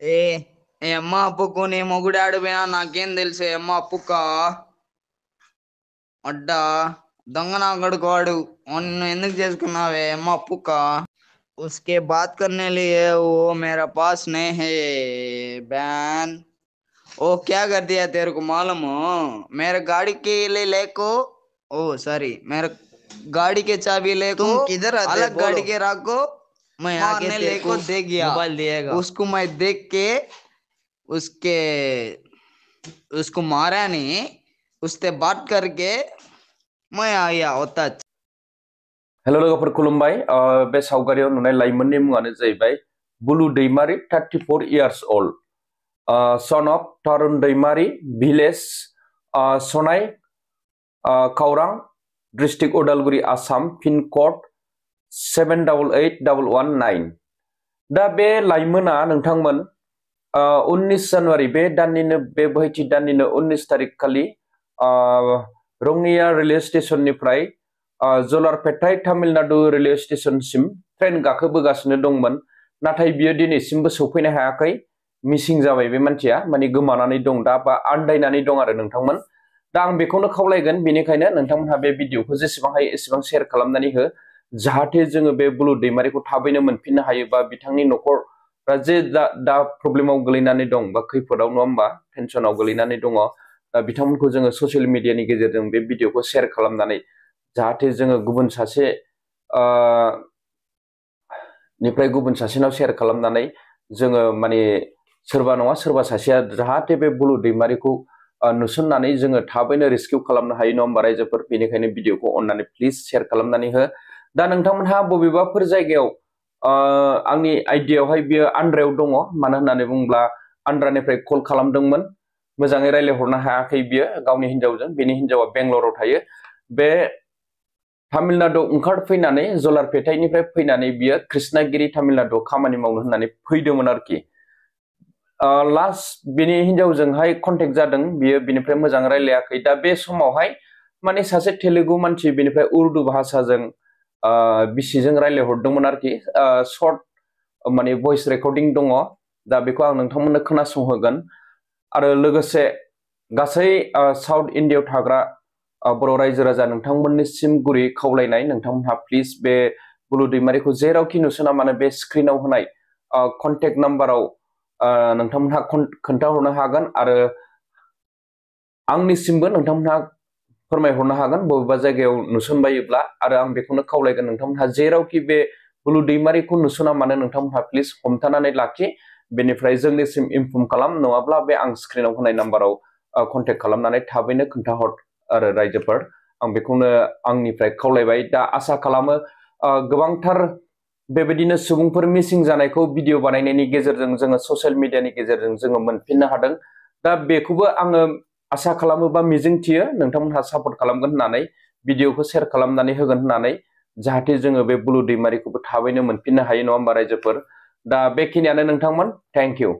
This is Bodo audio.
ఏ ఏ అమ్మ అప్పుకు నీ మొగుడాడు పోయినా నాకేం తెలిసే అమ్మ అప్పుక్క అడ్డా దొంగ నా గడుకోవాడు నిన్ను ఎందుకు చేసుకున్నావే అమ్మ అప్పుక్క उसके बात करने लिए वो मेरा पास नहीं है बैन ओ क्या कर दिया तेरे को मालूम हो मेरे गाड़ी के लिए लेको ओ सॉरी मेरे गाड़ी के चाबी लेको तुम किधर आते अलग बोलो। गाड़ी के राखो मैं आके मारने तेरे लेको को दे गया मोबाइल दिएगा। उसको मैं देख के उसके उसको मारा नहीं उससे बात करके मैं आया होता हेलो लोगोफोर खुलुमबाय बे सावगारियाव नुनाय लाइमोननि मुङानो जाहैबाय Bulu Daimari 34 years old son of Tarun Daimari village सनाय कावरां district Udalguri Assam pin code 788119 दा बे लाइमोना नोंथांमोन 19 जानुवारि बे दाननिनो बे बोहैथि दाननिनो 19 तारिख खालि रङिया रेलवे स्टेशननिफ्राय जलारपेटाय तामिलनाडु रेलवे स्टेशनसिम ट्रेन गाखोबोगासिनो दंमोन नाथाय बियो दिनैसिमबो सौफैनो हायाखै मिसिं जाबाय बे मानसिया माने गोमानानै दं दा बा आन्दायनानै दं आरो नोंथांमोन दा आं बेखौनो खावलायगोन बेनिखायनो नोंथांमोनहा बे भिडिअखौ जेसेबां हायो एसेबां शेयार खालामनानै हो जाहाथे जोङो बे बुलु दैमारिखौ थाबैनो मोनफिननो हायो बा बिथांनि न'खरा जे दा प्रब्लेमाव गोलैनानै दं बा खैफोदाव नङा होमबा टेनसनाव गोलैनानै दङ दा बिथांमोनखौ जोङो ससियेल मिडियानि गेजेरजों बे भिडिअखौ शेयार खालामनानै जाहाथे जोङो गुबुन सासे निफ्राय गुबुन सासेनाव शेयार खालामनानै जोङो माने सोरबा नङा सोरबा सासेया जाहाथे बे बुलु दैमारिखौ नुसननानै जोङो थाबैनो रेस्किउ खालामनो हायो नङा होमबा रायजोफोर बेनिखायनो भिडिअखौ अननानै प्लिज शेयार खालामनानै हो दा नोंथांमोनहा बबेबाफोर जायगायाव आंनि आइडियायावहाय बियो आन्ध्रायाव दङ मानो होननानै बुङोब्ला आन्ध्रानिफ्राय कल खालामदोंमोन मोजाङै रायलायहरनो हायाखै बियो गावनि हिनजावजों बेनि हिनजावा बेंगलराव थायो बे तामिलनाडु ओंखारफैनानै जलारपेटायनिफ्राय फैनानै बियो कृष्णागिरि तामिलनाडुआव खामानि मावनो होननानै फैदोंमोन आरोखि लास्ट बिनि हिनजावजोंहाय कन्टेक्ट जादों बियो बिनिफ्राय मोजां रायलायाखै दा बे समावहाय माने सासे तेलुगु मानसि बिनिफ्राय उर्दु भाषाजों बिसिजों रायलायहरदोंमोन आरोखि सर्ट माने भइस रेकर्डिं दङ दा बेखौ आं नोंथांमोननो खोनासंहोगोन आरो लोगोसे गासै साउथ इन्डियायाव थाग्रा बर' रायजो राजा नोंथांमोननिसिम गुरै खावलायनाय नोंथांमोनहा प्लिज बे बुलु दैमारिखौ जेरावखि नुसना मानो बे स्क्रिनाव होनाय कन्टेक्ट नाम्बाराव नोंथांमोनहा खोन्थाहरनो हागोन आरो आंनिसिमबो नोंथांमोनहा फोरमायहरनो हागोन बबेबा जायगायाव नुसनबायोब्ला आरो आं बेखौनो खावलायगोन नोंथांमोनहा जेरावखि बे बुलु दैमारिखौ नुसना मानो नोंथांमोनहा प्लिज हमथानानै लाखि बेनिफ्राय जोंनिसिम इनफर्म खालाम नङाब्ला बे आं स्क्रिनाव होनाय नाम्बाराव कन्टेक्ट खालामनानै थाबैनो खोन्थाहर आरो रायजोफोर आं बेखौनो आंनिफ्राय खावलायबाय दा आसा खालामो गोबांथार बेबायदिनो सुबुंफोर मिसिं जानायखौ भिडिअ बानायनायनि गेजेरजों जोङो ससियेल मिडियानि गेजेरजों जोङो मोनफिननो हादों दा बेखौबो आङो आसा खालामो बा मिजिंथियो नोंथांमोनहा सापर्ट खालामगोन होननानै भिडिअखौ शेयार खालामनानै होगोन होननानै जाहाथे जोङो बे बुलु दैमारिखौबो थाबैनो मोनफिननो हायो नङा होमबा रायजोफोर दा बेखिनियानो नोंथांमोन थेंक इउ